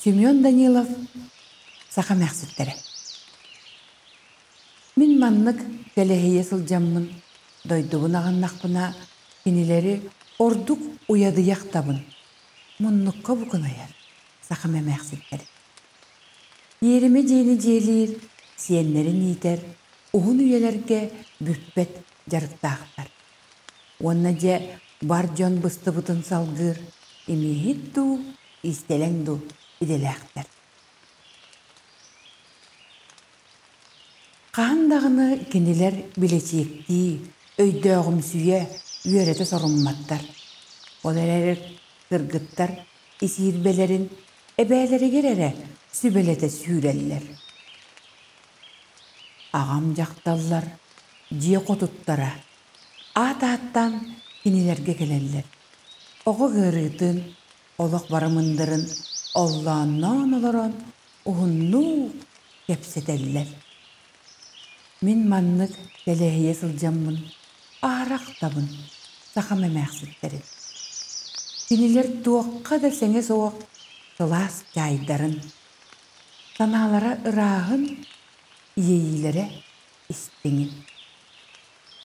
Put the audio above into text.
Семен Данилов Саха эмээхситтэрэ. Мин маннык тэлэһийэ сылдьаммын, дойдубун аҕыннахпына, кинилэри ордук уйадыйахтабын, муннукка букунайар сахам эмээхситтэрин. Иэримэ дьиэни дьиэлиир, сиэннэрин иитэр, уһун үйэлэргэ бүппэт дьарыктаахтар. Уонна дьэ бар дьон быстыбытын салгыыр имииһит дуу, иистэлэҥ дуу идэлээхтэр. Хаһан даҕаны кинилэр билэчиэктии, өйдөөҕүмсүйэ, үөрэтэ сорумматтар. Ол эрээри кыргыттар исиирбэлэрин эбээлэригэр эрэ сүбэлэтэ сүүрэллэр. Аҕам дьахталлар дьиэ хотуттара аат ааттаан кинилэргэ кэлэллэр. Оҕо ыарыытын, олох бары мындырын оллоонноон олорон уһуннук кэпсэтэллэр. Мин маннык тэлэһийэ сылдьаммын аарахтабын сахам эмээхситтэрин. Кинилэр туохха да сэҥэ суох сылаас чаайдарын, санаалара ырааһын, иэйиилэрэ истиҥин.